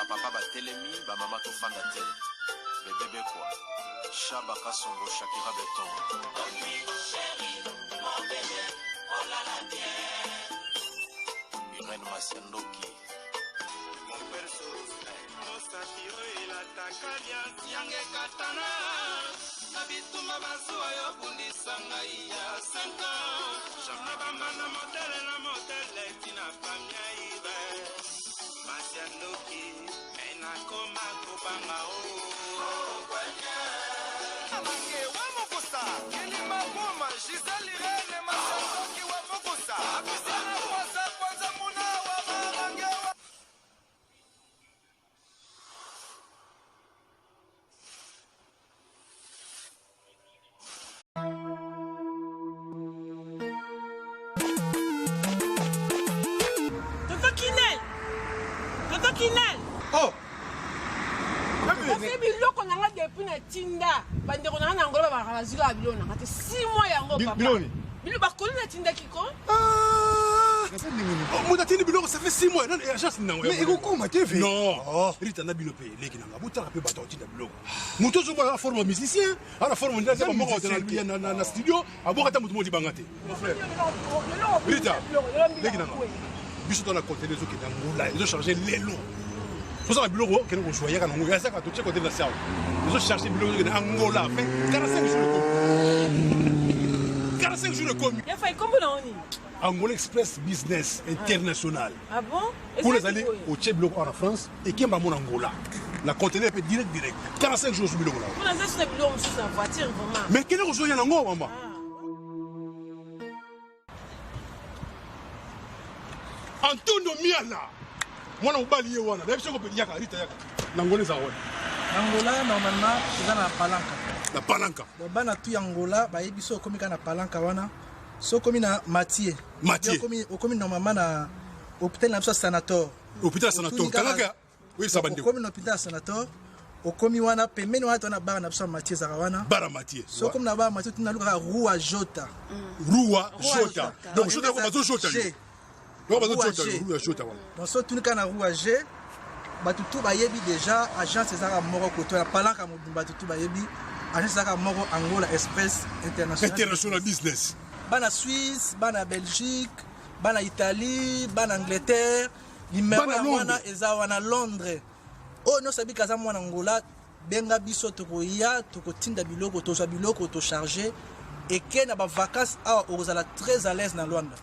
Ba papa batelemi, ba mama tofanda te. Bebe Bekwa, Shaba Kasongo, Shakira Beton. Irène Masiandoki. Mosapi oyo elataka liasi yanga ekatana na bitumba bazuwa yo bundisa ngai ya 5 ans na bambanda motele na motele tina famia ibe masi ya ndoki me nakoma kobanga o Mange wa mokosa kilima boma Gisèle Irène Masandoki wa mokosa Apisana kwasa kwanza muna wa marange wa Tonton Kinel! Tonton Kinel! Oh! Parce biloko na nga depuis na tinda bandeko na nga na Angola babaka bazwi kaka biloko na nga te 6 mois yango papa. Biloko nini? Biloko bakoli natindaki ko. Moto atindi biloko ça fait 6 mois nani agence nini yango Mais ekokoma te ve. Non. Oh. Rita na bino mpe leki na nga botala mpe bato akotinda biloko moto ozomona na forme ya musicien ana forme nde aza bamoko na studio abwaka ata moto moko libanga te mon frère Rita leki na nga biso to na conteneur ezokende angola ezocharge lelo tozala biloko okende kozwa yaka nango yazaka totie conteneur na sawa ezocharge biloko ezokende angola fin 45 jours ekomi 45 jours ekomi Ya fai kombo na yo nini? Angola Express Business International. Ah bon? Kuna ezali otie biloko awa na France ekemba mona Angola. Na conteneur pe direct direct. 45 jours biloko na. Kuna eza suna biloko mosusu na voiture vraiment. Mais kende kozwa ya nango mama. Antonio Miala. Mwana mobali ye wana. Nayebi soko yaka Rita yaka. Na Angola eza wana. Na Angola normalement eza na Palanca. Na Palanca. Donc bana tout ya Angola bayebi so okomi kaka na Palanca wana. So okomi na Mathieu. Mathieu. Okomi okomi normalement na hôpital na biso Sanator. Hôpital Sanator. Kangaka oyebisa bandeko. Okomi na hôpital Sanator. Okomi wana pembeni wana tona bar na biso ya Mathieu ezalaka wana. Bar ya Mathieu. So okomi na bar ya Mathieu tuna lukaka Rua Jota. Rua Jota. Donc Jota bazo Jota. Donc bazo Jota, Rua Jota wana. Donc so tuni kaka na Rua G bato tu bayebi deja agence ezalaka moko koto ya palanka mobimba bato tu bayebi agence ezalaka moko Angola Express International. International Business. Bana Suisse, bana Belgique, bana Italie, bana Angleterre, numero ya wana eza wana Londres. Oyo nyonso abika aza mwana Angola, benga biso tokoya tokotinda biloko tozwa biloko tocharge eke na ba vacances awa okozala très à l'aise na Luanda.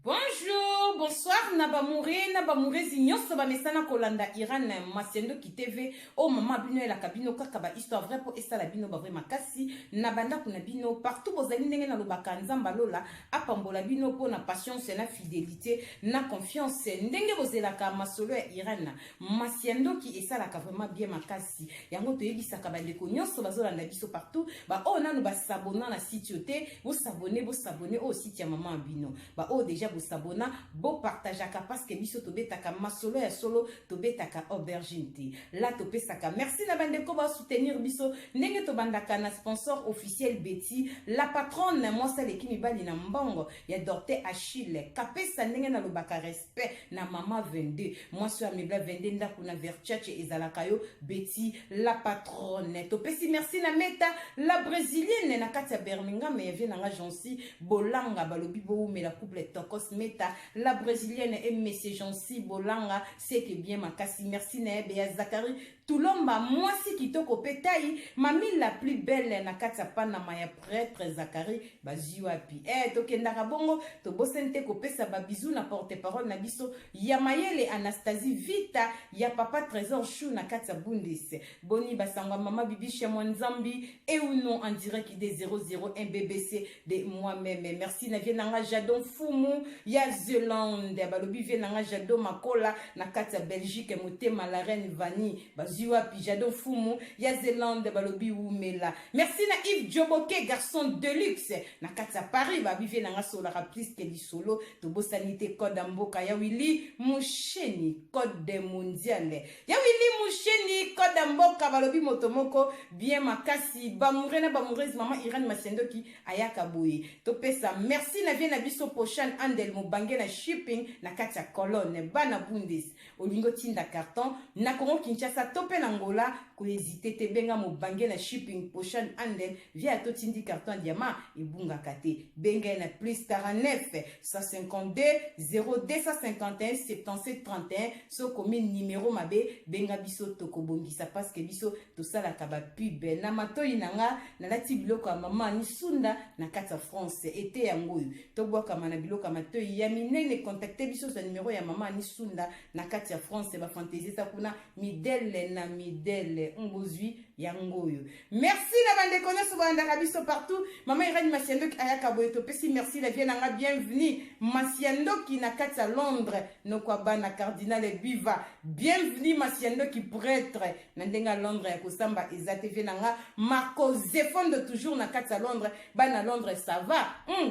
Bonjour, bonsoir na ba moure na ba mourezi nyonso bamesana kolanda Iran Masiandoki TV o mama bino elaka bino kaka ba histoire vrai po esala bino ba vrai makasi na bandako na bino partout bozali ndenge nalobaka Nzambe lola apambola bino po na patience na fidelité na confiance ndenge bozelaka masolo ya Iran Masiandoki esalaka vraiment bien makasi yango toyebisaka bandeko nyonso bazolanda biso partout ba oyo nanu basabona na site yo te bosabone bosabone oyo site ya mama bino ba oyo deja bosabona bopartageaka parce que biso tobetaka masolo ya solo tobetaka aubergine te la topesaka merci na bandeko basoutenir biso ndenge tobandaka na sponsor officiel Betty la patronne mwasi aleki mibali na mbongo ya Dorte Achille kapesa ndenge nalobaka respect na mama 22 mwasi oyo amebla 22 ndako na Verchache ezalaka yo Betty la patronne topesi merci na Meta la brésilienne na kati ya Birmingham ya vie na nga Jancy Bolanga balobi bowumela couple tokos Meta la brésilienne et monsieur Jancy Bolanga c'est que bien makasi merci na ye ya Zachary Tulomba mwasi kitoko pe taille mami la plus belle na kati ya Panama ya prêtre Zacharie bazwi wapi eh tokendaka bongo tobosani te kopesa ba bisous na porte parole na biso ya mayele Anastasie Vita ya papa Trésor Chou na kati ya Bundes boni basango ya mama Bibiche mwa Nzambi et ou non en direct de 001 BBC de moi-même merci na vie nanga Jadon Fumu ya Zelande balobi vie nanga Jadon Makola na kati ya Belgique motema la reine Vani bazwi. Bazwi wapi Jado Mfumu ya Zelande balobi wumela. Merci na Yves Djoboke garçon de luxe na kati ya Paris babi vie na nga solaka plus que lisolo tobosani te code ya mboka ya Willy Musheni code mondial ya Willy Musheni code ya mboka balobi moto moko bien makasi bamoure na bamoureuse mama Irène Masiandoki ayaka boye topesa merci na vie na biso Poshan Andel mobange na shipping na kati ya Cologne bana Bundes Olingi otinda carton na Congo Kinshasa to pe na Angola, ko hesiter te benga mobange na shipping Poshan Handel via to tindi carton ya diamant ebungaka te. Benga ye na plus 49 152 0251 77 31 soki okomi numero mabe benga biso toko bongisa parce que biso tosalaka ba pub. Na matoyi na nga nalati biloko ya mama Nisunda na kati ya France ete yango oyo. Tobwakama na biloko ya matoyi ya minene contacte biso zwa numero ya mama Annie Sunda na kati ya France ba fantaisie eza kuna midele na midele bozwi yango oyo merci na bandeko nyonso bolandaka biso partout mama Irène Masiandoki ayaka boye topesi merci la vie na nga bienvenue Masiandoki na kati ya Londres noko ya bana cardinal Biva bienvenue Masiandoki prêtre na ndenge ya Londres ya kosamba eza te vie na nga Marco Zefondo toujours na kati ya Londres bana Londres ça va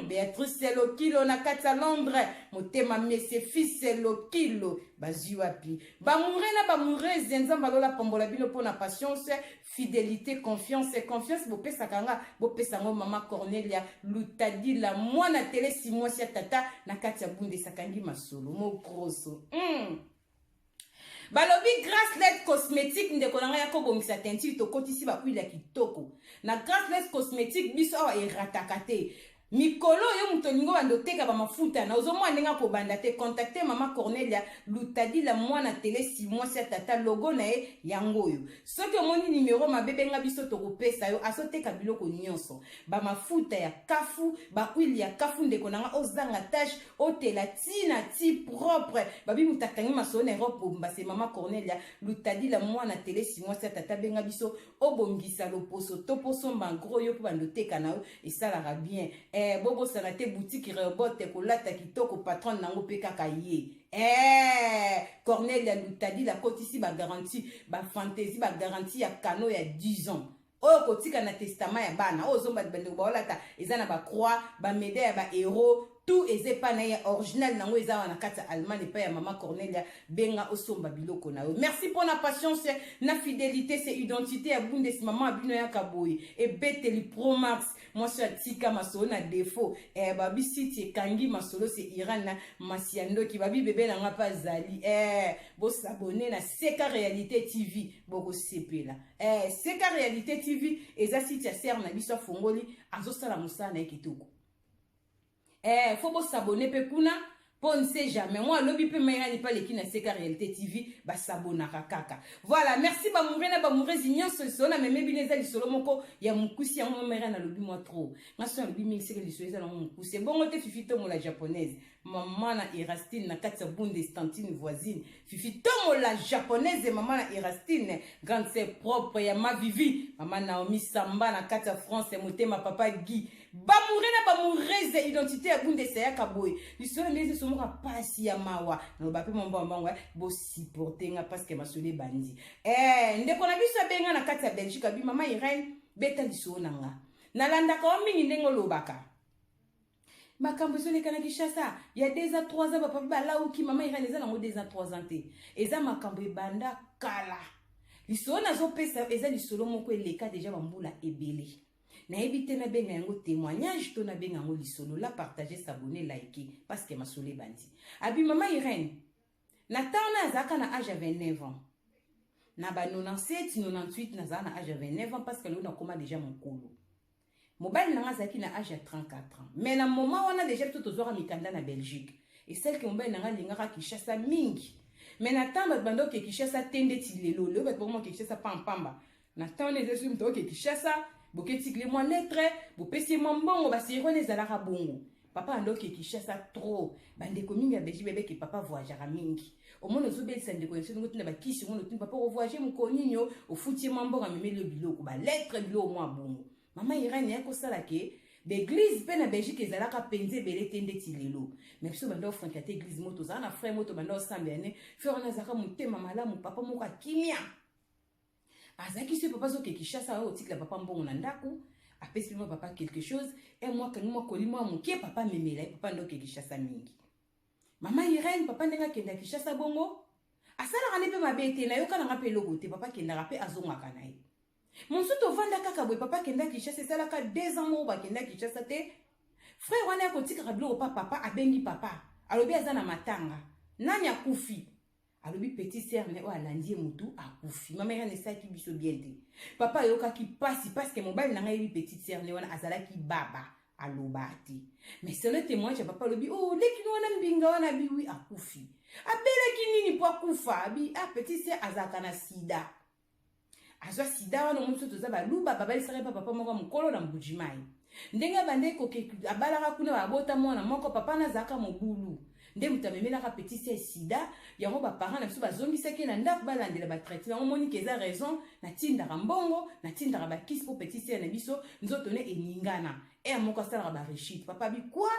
Beatrice Lokilo na kati ya Londres motema monsieur fils Lokilo bazwi wapi bamoure na bamourese nzambe alola pambola bino mpo na patience fidélité confiance confiance bopesaka nga bopesa yango mama Cornelia Lutadila mwana telesi mwasi ya tata na kati ya bundes akangi masolo mokroso Balobi Grace Led Cosmetique ndeko na ngai ya kobongisa teinture tokotisi ba huile ya kitoko na Grace Led Cosmetique biso awa erataka te mikolo oyo moto olingi obanda oteka bamafuta na ozomona ndenge akobanda te contacte mama Cornelia Lutadila mwana telesi mwasi ya tata logo na ye yango oyo soki omoni nimero mabe benga biso tokopesa yo azoteka biloko nyonso bamafuta ya kafu ba huile ya kafu ndeko na nga ozanga tache otela ti na ti propre babi moto akangi masolo na Europe mobimba se mama Cornelia Lutadila mwana telesi mwasi ya tata benga biso obongisa loposo to posomba gros yo mpo bando teka na yo esalaka bien eh, bobosana te boutique Rehoboth kolata kitoko patronne nango mpe kaka ye eh, Cornelia Lutadila akotisi ba garantie ba fantaisie ba garantie ya kano ya 10 ans oyo kotika na testament ya bana oyo ozomba bandeko baolata eza na ba croix ba medaille ya ba héros tout eza epai na ye ya original nango eza wana kati ya Allemagne epai ya mama Cornelia benga osomba biloko na yo merci mpona patience na fidélité c'est identité ya Bundes mama bino yaka boye ebeteli Promax mwasi oyo atika masolo na défaut eh, babi siti ekangi masolo se Iran na Masiandoki babi bebe na nga mpe azali eh, bosabone na Seka Réalité TV bokosepela eh, Seka Réalité TV eza site ya sere na biso afongoli azosala mosala na ye kitoko eh, fo bosabone mpe kuna mpo ne sait jamais mwa alobi mpe mayani mpe aleki na Seka Réalité TV basabonaka kaka voilà merci bamoure na bamourezi nyonso lisolo na meme bino eza lisolo moko ya mokusi yango mayani alobi mwa trop nga so alobi mingi seke lisolo eza nango mokusi ebongo te Fifi Tomola japonaise mama na Erastine na kati ya Bundes tantine voisine Fifi Tomola japonaise mama na Erastine grande sœur propre ya Mavivi mama Naomi Samba na kati ya France motema papa Guy bamoure na bamoureze identité ya Bundes ayaka boye lisolo ndenge somoka pasi ya mawa naloba mpe mwa mbango bosupporte nga parce que masolo ebandi eh, ndeko na biso abenga na kati ya Belgique abi mama Irène beta lisolo na nga nalandaka yo mingi ndenge olobaka makambo ezoleka na Kinshasa ya 2 ans 3 ans bapapa balauki mama Irène eza nango 2 ans 3 ans te eza makambo ebanda kala lisolo nazopesa eza lisolo moko eleka deja bambula ebele nayebi te nabenga yango témoignage to nabenga yango lisolo la partage s'abonner like parce que masolo ebandi abi mama Irène na ntango na azalaka na age ya 29 ans na ba 97 98 nazala na age ya 29 ans parce que lelo nakoma deja mokolo mobali na nga azalaki na age ya 34 ans mais na moment wana deja biso tozwaka mikanda na Belgique esalaki mobali na nga alingaka Kinshasa mingi mais na ntango bato banda oke Kinshasa te ndeti lelo lelo bato bakoma oke Kinshasa pampamba na ntango wana eza soki moto oke Kinshasa boketikile mwa lettre bopesi ye mwa mbongo baseri wana ezalaka bongo papa anda oke Kinshasa trop bandeko mingi ya Belgique bebeke papa voyageaka mingi omona ozobelisa ndeko na biso ndenge otinda bakisi omona otindi papa ovoyage mokolo nini o ofuti ye mwa mbongo amemeli yo biloko balettre biloko mwa bongo mama Irène ya kosala ke baeglise mpe na Belgique ezalaka mpenza ebele te ndeti lelo mais biso banda ofréquente église moto ozala na frère moto banda osambela ne frère wana azalaka motema malamu papa moko akimia. Azalaki soki papa azoke Kinshasa, oyo otikela papa mbongo na ndako, apesi mwa papa quelque chose, e mwa akangi mwa koli mwa moke, papa amemela ye, papa nde oke Kinshasa mingi. Mama Irene, papa ndenge akenda Kinshasa bongo, asalaka nde mpe mabe te, nayoka nanga mpe eloko te, papa akendaka mpe azongaka na ye. Mosusu tovanda kaka boye, papa akenda Kinshasa, esalaka 2 ans moko bakenda Kinshasa te. Frère wana ya kotikaka biloko pa papa, abengi papa, alobi aza na matanga, nani akufi? Alobi petit sœur ne oyo alandi ye mutu akufi. Mama Irene, esalaki biso bien te. Papa ayokaki pasi parce que mobali na ngai yebi petite sœur ne wana azalaki baba, aloba te. Mais selon témoignage ya papa, alobi oh leki no wana mbinga wana abi oui akufi. Abelaki nini po akufa? Abi ah petite sœur azalaka na sida. Azwa sida wana, omoni biso toza baluba, babalisaka pa papa moko mokolo na Mbujimai. Ndenge abandaki koke abalaka kuna, babota mwana moko, papa na azalaka mobulu. Nde moto amemelaka petit sœur sida, yango baparent na biso bazongisaki ye na ndako balandela batraitement. Yango omoni ke eza raison, natindaka mbongo, natindaka bakisi mpo petit sœur na biso nzoto ne eningana. Ere moko asalaka barechute. Papa bi kwa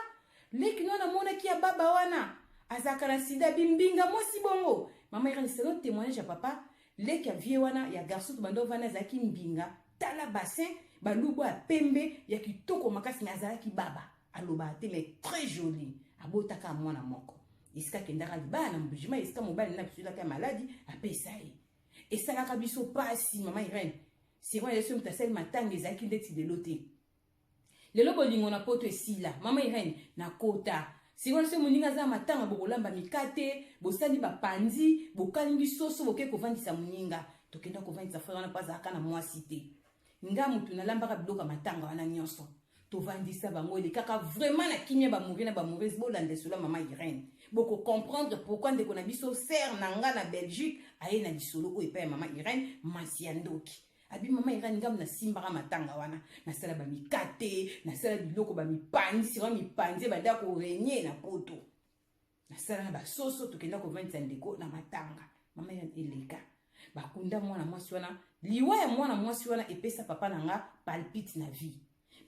leki no namonaki ya baba wana azalaka na sida, bimbinga mwasi bongo. Mama Irene, selon témoignage ya papa, leki ya vie wana ya garçon to bando vana azalaki mbinga, tala bassin balubu ya pembe ya kitoko makasi, mais azalaki baba, alobaka te, mais très joli. Abotaka mwana moko esika akendaka libala na Mbujima, esika mobali na biso ya maladi apesa ye. Esalaka biso pasi, mama Irene. Sikoyo yeso moto asali matanga ezalaki ndeti lelo te. Lelo bolingo na poto esila, mama Irene, nakota sikoyo so moninga aza matanga, bokolamba mikate, bosali bapanzi, bokalingi soso, boke kovandisa moninga. Tokenda kovandisa frère wana mpo azalaka na mwasi te. Nga motu nalambaka biloko ya matanga wana nyonso, tovandisa bango, elekaka vraiment na kimia. Bamouri na bamourese, bolanda lisolo ya mama Irene, bokocomprendre pourquoi ndeko na biso sere na nga na Belgique aye na lisolo oyo epai ya mama Irene Masi ya Ndoki. Abi mama Irene, ngambo nasimbaka matanga wana, nasala bamikate, nasala biloko bamipanzi, sima mipanzi ebanda korenye na poto, nasala na basoso, tokenda kovandisa ndeko na matanga. Mama Irene, eleka bakunda mwana mwasi wana. Liwa ya mwana mwasi wana epesa papa na nga palpite na vie.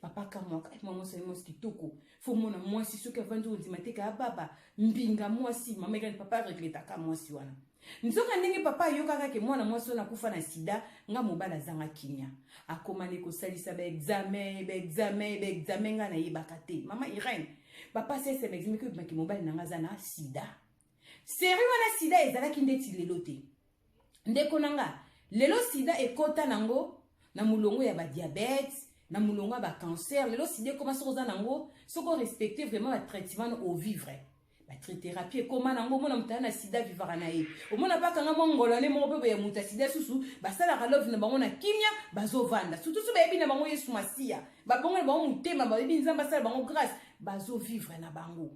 Papa kamwaka mwana mwasi ali mwasi kitoko, fo mona mwasi soki avandi ondima te kaya baba mbinga mwasi. Mama Irene, papa regretaka mwasi wana. Nzoka ndenge papa ayokaka ke mwana mwasi wana akufa na sida, nga mobali azanga kimia, akomani kosalisa baexamen, baexamen, baexamen, nga nayebaka te. Mama Irene, papa asalisa baexamen ke obimaki mobali na nga aza na sida. Seri wana sida ezalaki ndeti lelo te, ndeko na nga. Lelo sida ekota nango na molongo ya badiabète, na molongo ya bacancer. Lelo sida ekoma soki oza nango, soki orespecte vraiment batraitement no, ovivre. Batrithérapie ekoma nango, omona moto aza na sida vivaka na ye. Omona bakanga mwa ngolane moko mpe boye, moto ya sida susu basalaka love na bango na kimia, bazovanda, surtout so bayebi na bango Yesu Masiya, babongo na bango motema, bayebi Nzambe asala bango grâce, bazovivre na bango.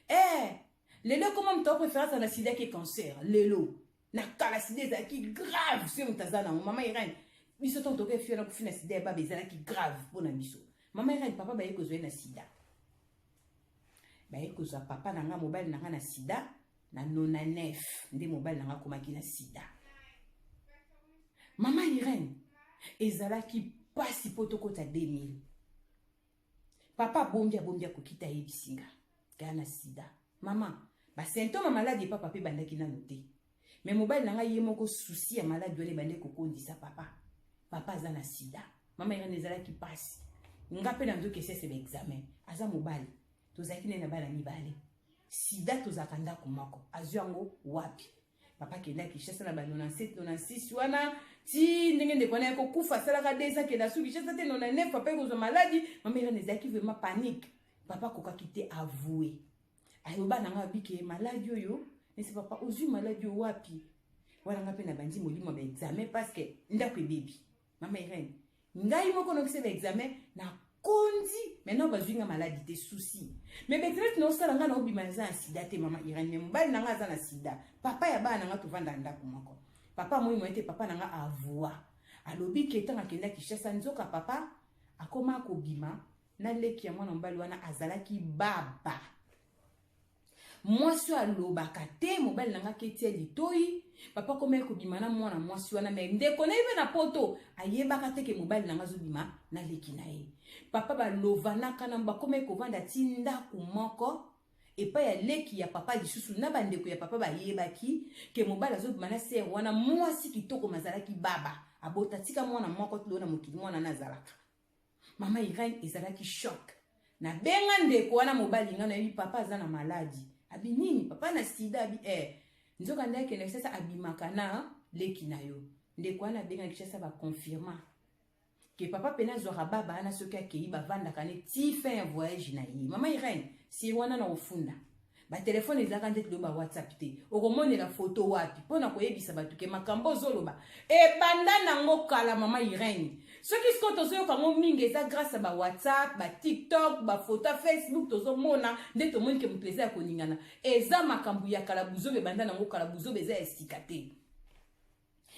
Eh, lelo ekoma moto apréférence aza na sida ke cancer. Lelo na kala sida ezalaki grave soki moto aza nango. Mama Irene, biso ntango tokoki fiona kufi na sida ya baba, ezalaki grave mpona biso. Mama Irene, papa baye kozwa ye na sida, baye kozwa papa na nga, mobali na nga na sida na 99. Nde mobali na nga akomaki na sida, mama Irene, ezalaki mpasi mpo tokota 2000. Papa abombi, abombi, akokita, ayebisi nga kaya na sida. Mama, basymptôme ya maladi epa papa ebandaki nano te, me mobali na ngai ye moko susi ya maladi wana ebandaki kokondisa papa. Papa aza na sida, mama Irene, ezalaki mpasi. Nga mpe na nzoki esese baexamen, aza mobali, tozalaki nde na bana mibale, sida, tozalaka ndako moko, azwi yango wapi? Papa akenda Kinshasa na ba 97, 96 wana ti ndenge ndeko wana ya kokufa, asalaka 2 ans akenda su Kinshasa te. 99 papa ekozwa maladi. Mama Irene, ezalaki vraiment panique. Papa akokaki te avoue, ayoba na nga abike maladi oyo. Nesi papa ozwi maladi oyo wapi? Wana nga mpe na bandi molimo ya baexamen parce que ndako ebebi. Mama Irene, ngai moko nokisi baexamen nakondi, maintenant bazwi nga maladi te, souci. Mais baexamen tinaosala, ngai naobima naza na sida te, mama Irene. Me mobali na nga aza na sida, papa ya bana na nga, tovanda na ndako moko. Papa moi moye te, papa na nga avoua, alobi ke ntango akenda Kinshasa, nzoka papa akoma kobima na leki ya mwana mobali wana azalaki baba, mwasi oyo alobaka te. Mobali na nga ketia litoi, papa komaki kobima na mwana mwasi wana. Me ndeko na ye mpe na poto ayebaka te ke mobali na nga azobima na leki na ye. Papa balovanaka na bakomaki kovanda ti ndako moko epai ya leki ya papa. Lisusu na bandeko ya papa bayebaki ke mobali azobima na sere wana, mwasi kitoko, mazalaki baba. Abota tika mwana moko tilo na mokili mwana na azalaka. Mama Irène ezalaki choc. Nabenga ndeko wana mobali nga nayebi papa aza na maladi. Abi nini papa na sida abi eh. Nzoka nde akende Kinshasa abimaka na leki na yo. Ndeko wana abenga Kinshasa ba confirma ke papa pena azwaka baba wana soki akei bavandaka ne ti fin ya voyage na ye. Mama Irène si wana na kofunda batelefone ezalaka nde tilo ba whatsapp te okomonela foto wapi mpo na koyebisa bato ke makambo ozoloba ebanda nango kala mama irene soki sikoyo tozoyoka yango mingi eza grâce ya ba whatsapp ba tiktok bafoto ya facebook tozomona nde tomoni ke moto eza ya koningana eza makambo ya kala buzoba ebanda nango kala buzoba eza ya sika te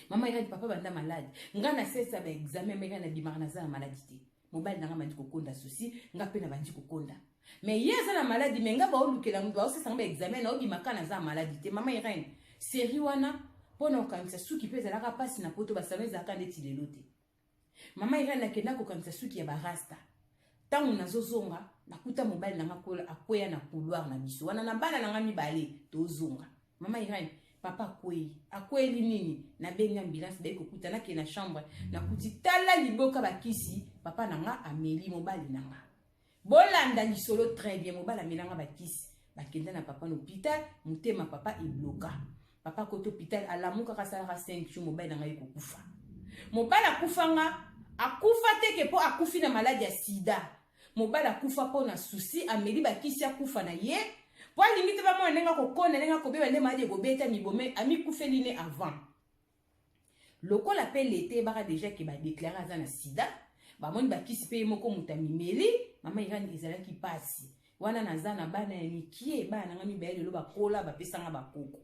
mama irene papa banda malade ngai nasesa ba examen meka nabimaka naza na maladi te mobali na nga bandi kokonda susi nga mpe nabandi kokonda me ye aza na maladi me nga baolukela moto baosesa nga baexamen naobima ka naza na maladi te mama irene seri wana mpo na kokangisa suki mpe ezalaka mpasi na poto basalon ezalaka ndeti lelo te mama irene nakenda kokangisa suki ya barasta ntango nazozonga nakuta mobali na nga akweya na couloir na biso wana na bana na nga mibale tozonga mama irene papa akwei akweli nini nabengi ambulance baye kokuta nakende na chambre nakuti tala liboka bakisi papa na nga ameli mobali na nga bolanda lisolo très bien mobali amelanga bakisi bakenda na papa na hôpital motema papa ebloka papa akoti hôpital alamukaka asalaka 5 jours mobali na ngai ekokufa mobali akufa nga akufa te ke mpo akufi na maladi ya sida mobali akufa mpo na susi ameli bakisi akufa na ye mpo alingi te bamona ndenge akokonda ndenge akobeba nde maladi ekobeta mibome amikufeli ne avant lokola mpe leta eyebaka deja ke badeklare aza na sida bamoni bakisi mpe ye moko moto amimeli mama irani ezalaki mpasi wana naza na bana ya mikie bana na nga mibale lelo bakola bapesanga bakoko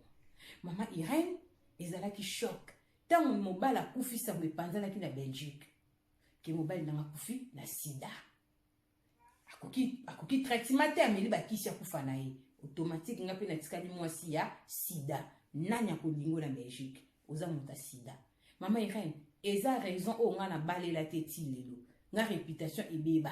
mama irene ezalaki choc ntango mobali akufi sango epanzanaki na belgique ke mobali nanga akufi na sida akoki, akoki traitement te ameli bakisi akufa na ye automatique nga mpe natikali mwasi ya sida nani akolingo na belgique oza moto ya sida mama irene eza raison oyo nga nabalela te ti lelo nga réputation ebeba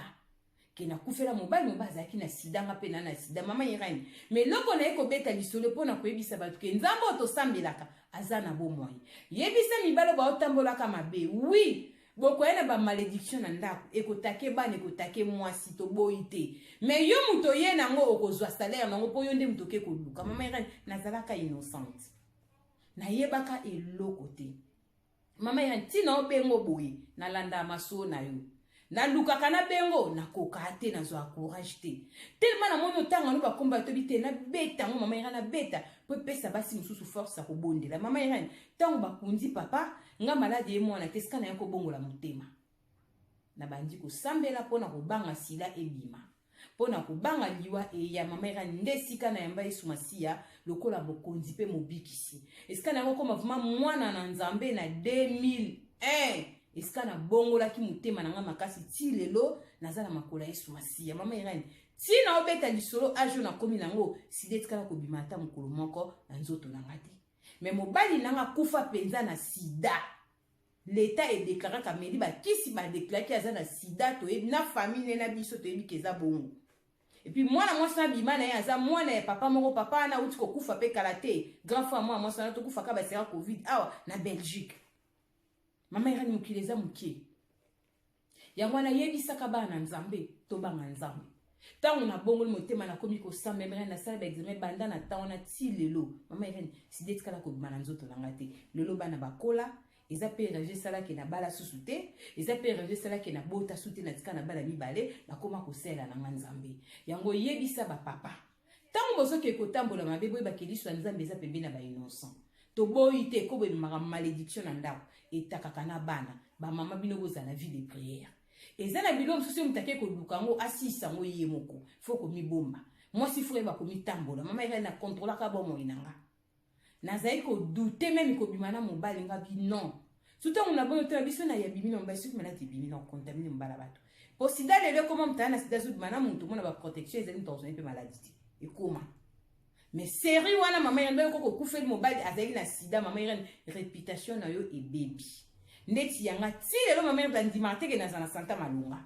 ke nakufela mobali mobali azalaki na sida nga mpe na na sida mama irene me eloko na ye kobeta lisolo mpo na koyebisa bato ke nzambe oyo tosambelaka aza na bomoi yebisa mibali oyo baotambolaka mabe wi bokoya na bamalediction na ndako ekotake bana ekotake mwasi toboyi te me yo moto oye nango okozwa salaire nango mpo yo nde moto oke koluka mama irene nazalaka innocente nayebaka eloko te mama ya ntina obengo boye nalandaka masolo na yo nalukaka na bengo nakoka te nazwa courage te telema namoni otanga no bakomba tobi te nabeta yango mama irene nabeta mpo epesa basi mosusu force ya kobondela mama irene ntango bakundi papa nga maladi ye mwana te sika naye kobongola motema nabandi kosambela mpo na kobanga sila ebima mpo na kobanga liwa eya mama irene nde esika na yamba yesu masiya lokola mokonzi mpe mobikisi esika na yango koma vraimen mwana na nzambe na 2001 esika nabongolaki motema na ngai makasi ti lelo naza na makolo ya yesu masiya mama irene ti na obeta lisolo age oyo nakomi na yango sida etikala kobima ata mokolo moko na nzoto na ngai te me mobali na ngai akufa mpenza na sida leta edeklaraka ameli bakisi badeklaki aza na sida toyebi na famille ne na biso toyebi ke eza bongo epuis mwana mwasi wana bima na ye aza mwana ya papa moko papa wana auti kokufa mpe kala te grand frère mwana mwasi wana tokufa kaka basera covid awa na belgique mama irani mokili eza mokie yango wana yebisaka bana na nzambe tobanga nzambe ntango nabongoli motema nakomi kosamba meme nasala baexamen banda na ntango wana ti lelo mama irene sida etikala kobima na nzoto na ngai te lelo bana bakola eza mpe raison esalaki nabala susu te eza mpe raison esalaki nabota su te natika na bana mibale nakoma kosalela na ngai nzambe yango yebisa bapapa ntango bozoke kotambola mabe boyebake liso ya nzambe eza pembeni na bainnocent toboyi te ekobo ememaka malédiction na ndako etakaka na bana bamama bino bozala na vie de prière eza na biloko mosusu ye moto ake koluka yango asilisa yango ye moko fo komibomba mwasi fo yeba komitambola mama ekali na kontrolaka bomoi na nga nazali kodute meme kobima na mobali nga bi non su ntango na boyo tala biso na ya bimi na mobali soki maladi ebimi na okontamine mobala bato po sida lelo ekoma moto aya na sida azobima na moto omona baprotection ezali moto akozwani mpe maladi te ekoma mais série wana mama irene bayo koko okufeli mobali azalaki na sida mama irene réputation na yo ebebi ndeti yanga ti lelo mama irene bandimaka teke naza na santa malonga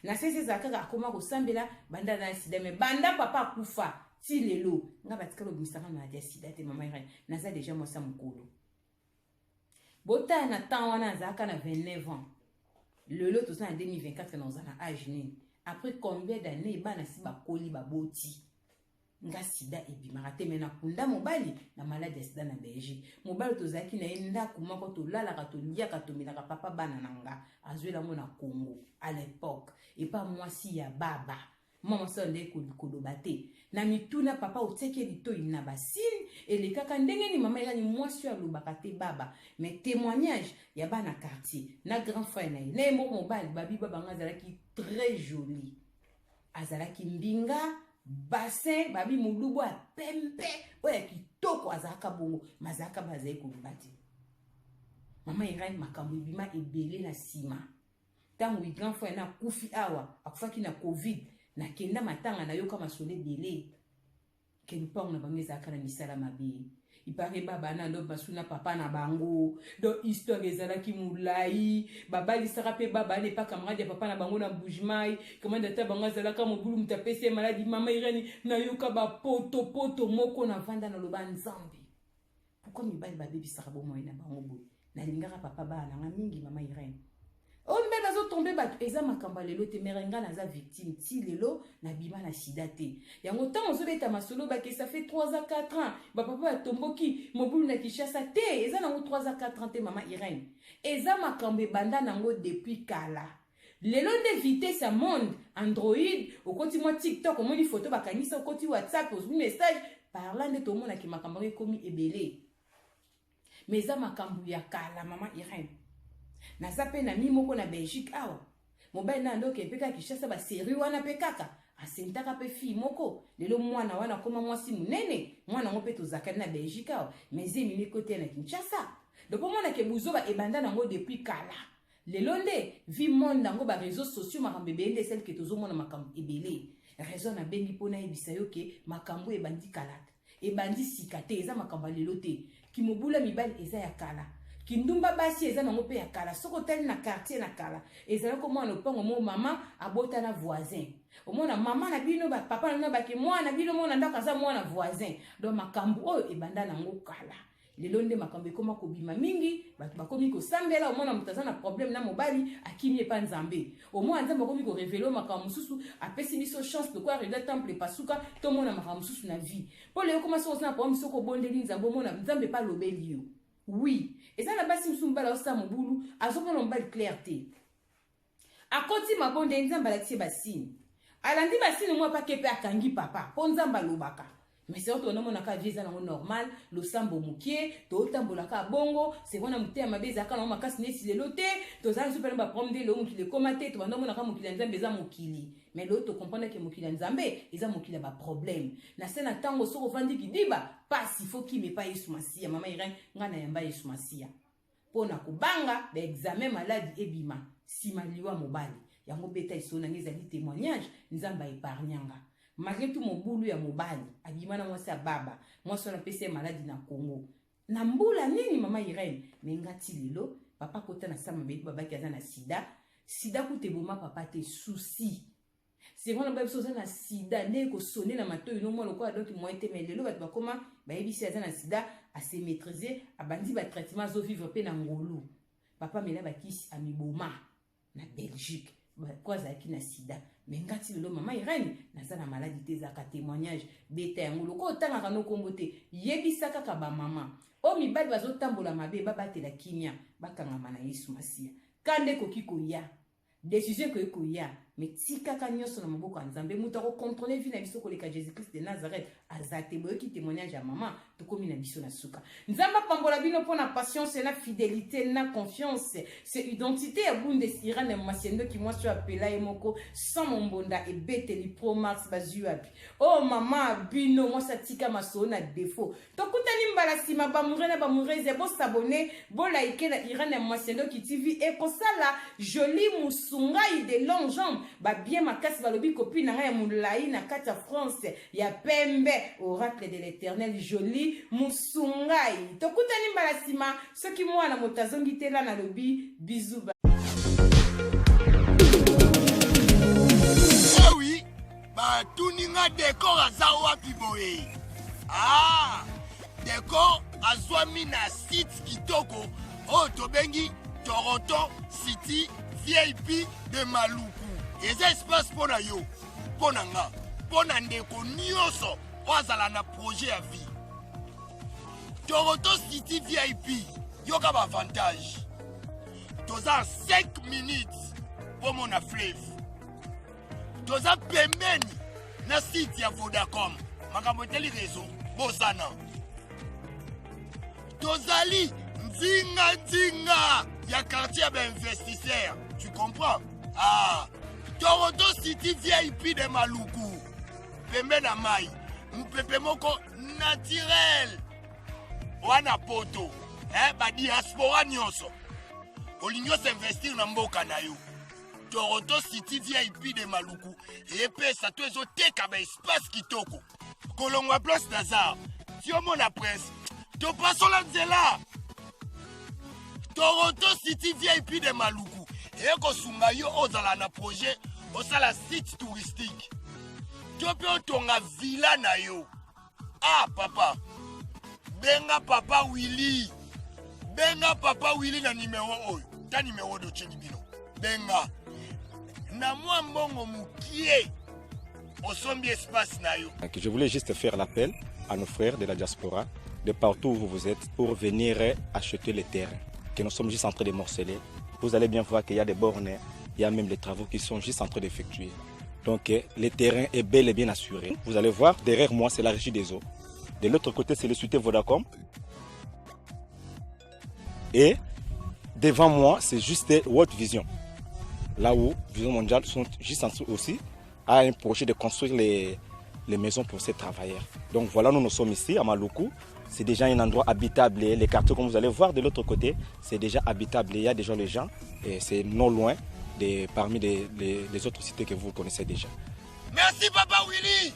na sese ezala kaka akoma kosambela banda na sida mais banda papa akufa ti lelo nga batikala obimisaka maladi ya sida te mama irene naza deja mwasi ya mokolo. Botala na temps wana azalaka na 29 ans. Lelo toza na 2024 na oza na age nini? Après combien d'années bana si bakoli baboti? Nga sida ebimaka te me nakunda mobali na maladi ya sida na Belgique. Mobali tozalaki na ye ndako moko tolalaka toliaka tomelaka papa bana na nga azwela yango na Congo à l'époque epa mwasi ya baba mwa mwasi oyo nde koloba te na mituna papa otiaki ye litoi na basine elekaka ndenge nini mama elani mwasi oyo alobaka te baba mais témoignage ya bana quartier na grand frère na ye na ye moko mobali babi baba nga azalaki très jolie azalaki mbinga bassin babi molubu ya pembe oyo ya kitoko azalaka bongo mazalaka bazali koloba te mama irene makambo ebima ebele na nsima ntango grand frère na akufi awa akufaki na covid nakenda matanga nayoka masolo ebele ke lupango na bango ezalaka na misala mabe ipare baba na ndo basuna papa na bango donc histoire ezalaki molai babalisaka mpe baba na epa camarade ya papa na bango na mbujimai kamande ata bango azalaka mobulu moto apesi ye maladi mama irene nayoka bapotopoto moko navanda naloba nzambe Pourquoi mibali babebisaka bomoi na bango boye? Nalingaka papa bana na nga mingi mama Irène. Oyo mibali bazotrompe bato eza makambo ya lelo te mere nga naza victime ti lelo nabima na sida te yango ntango ozobeta masolo bake ça fait 3 ans 4 ans bapapa batomboki mobulu na Kinshasa te eza nango 3 ans 4 ans te mama Irène eza makambo ebanda nango depuis kala Lelo nde vitesse ya monde, Android, okoti mwa TikTok, omoni photo bakangisa, okoti WhatsApp, ozwi message, par là nde tomona ke makambo yango ekomi ebele. Mais eza makambo ya kala mama Irène. Naza pe na mi moko na Belgique awa. Mobali na ndoke mpe kaka Kinshasa ba série wana pe kaka asentaka pe fille moko lelo mwana wana akoma mwasi monene mwana yango mpe tozakani na Belgique awa mais zemi mikote na Kinshasa. Donc omona ke buzoba ebanda nango depuis kala. Lelo nde vie monde yango ba reseaux sociaux makambo ebele nde esali ke tozomona makambo ebele. Raison nabengi mpo nayebisa yo ke makambo ebandi kala ebandi sika te eza makambo ya lelo te. Kimobula mibali eza ya kala. Kindumba basi eza nango mpe ya kala. Soki otali na quartier na kala ezalaki omwana lopango moko mama abota na voisin. Omona mama na bino ba papa na bino bake mwana bino mona ndako aza mwana voisin. Donc makambo oyo ebanda nango kala. Lelo nde makambo ekoma kobima mingi, bato bakomi kosambela, omona moto aza na problème na mobali, akimi epa Nzambe. Omona Nzambe akomi ko reveler makambo mosusu, apesi biso chance lokola rideau temple epasuka, tomona makambo mosusu na vie. Po lelo ekoma soki oza na problème, soki obondeli Nzambe, omona Nzambe pe alobeli yo. Oui, eza na basi mosusu mobali azosala mobulu, azomona mobali clair te. Akoti mabondeli nzambe alakisi ye ba signe alandi ba signe mwa pake pe akangi papa po nzambe alobaka mais c'est vrai tonomona ka vie eza nango normal losambo mokie totambola ka bongo c'est wana motema mabe ezalaka nango makasi neti lelo te tozala lisusu pene ba problème nde lelo mokili ekoma te tobanda omona ka mokili ya nzambe eza mokili mais lelo tocomprendre ke mokili ya nzambe eza mokili ya ba problème na se na ntango soki ovandi kidiba pasi fo kima epai yesu masiya mama irene ngai nayamba yesu masiya mpo na kobanga ba examen maladi ebima sima liwa mobali yango beta lisolo na nga ezali témoignage nzambe a épargne nga malgré tout mobulu ya mobali abima na mwasi ya baba mwasi wana apesi ye maladi na Congo na mbula nini mama Irène me nga ti lelo papa kota na sama bebi babaki aza na sida sida kuta eboma papa te souci C'est vrai na biso oza na sida nde ekosone na matoyi no mwa lokola donc moyen te mais lelo bato bakoma bayebisi aza na sida ase maîtriser abandi ba traitement azo vivre mpe na ngolu papa mela bakisi amiboma na Belgique po azalaki na sida mais nga ti lelo mama Irène naza na maladi te ezalaka témoignage beta yango lokola otangaka no kombo te yebisa kaka ba mama oyo mibali bazotambola mabe babatela kimia bakangama na Yesu Masiya kanda ekoki koya Decision ekoki koya, mais tikaka nyonso na maboko ya Nzambe. Moto ako contrôler vie na biso koleka Jesus-Christ de Nazareth aza te. Boyoki témoignage ya mama, tokomi na biso na suka. Nzambe apambola bino mpo na patience na fidélité na confiance. C'est identité ya Bundes Irene Masiendoki mwasi oyo apela ye moko sans mombonda ebeteli pro max bazwi wapi. Oh mama bino mwasi atika masolo na défaut. Tokutani mbala sima ba moure na ba moureze bo s'abonner bo like na Irene Mwasendoki TV ekosala jolie musungai de long jambe ba bien makasi balobi copine na ngai ya mulayi na kati ya France ya pembe oracle de l'eternel jolie musungai tokutani mbala sima soki mwana moto azongi te la nalobi bisous ba Eh oui, batuni nga decor aza wapi boye ah decor azwami na site kitoko. Oyo tobengi Toronto City VIP de Maluku. Eza espace mpo na yo, mpo na nga, mpo na ndeko nyonso oyo azala na projet ya vie. Toronto City VIP, yoka ba avantage. Toza 5 minutes mpo mona fleuve. Toza pembeni na site ya Vodacom. Makambo etali réseau, bosana. Tozali nzinga nzinga ya quartier ya bainvestisseur. Tu comprends? Ah, Toronto City VIP de Maluku. Pembe na mai, mupepe moko naturel. Wana poto, eh, ba diaspora nyonso. Olingi osinvestir na mboka na yo. Toronto City VIP de Maluku epesa to ezoteka ba espace kitoko. Kolongwa place Nazar, ti omona prince, topasola nzela. Toronto City VIP de Maluku ekosunga yo ozala na projet osala site touristique to mpe otonga villa na yo. Ah papa, benga papa Willy, benga papa Willy na numero oyo, ta numero dotyeli bino, benga na mwa mbongo mokie osombi espace na yo. Je voulais juste faire l'appel à nos frères de la diaspora, de partout où vous êtes, pour venir acheter les terrains que nous sommes juste en train de morceler. Vous allez bien voir qu'il y a des bornes, il y a même les travaux qui sont juste en train d'effectuer. Donc le terrain est bel et bien assuré. Vous allez voir, derrière moi, c'est la régie des eaux. De l'autre côté, c'est le cité Vodacom. Et devant moi, c'est juste World Vision. Là où Vision Mondiale sont juste en dessous aussi, a un projet de construire les maisons pour ces travailleurs. Donc voilà, nous, nous sommes ici à Maluku. C'est déjà un endroit habitable. Les quartiers, comme vous allez voir de l'autre côté, c'est déjà habitable. Il y a déjà les gens et c'est non loin de, parmi les autres cités que vous connaissez déjà. Merci Papa Willy.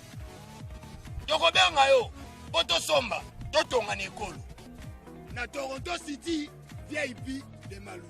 Tokobenga yo, potosomba, totonga na ekolo. Na Toronto City VIP de Maluku.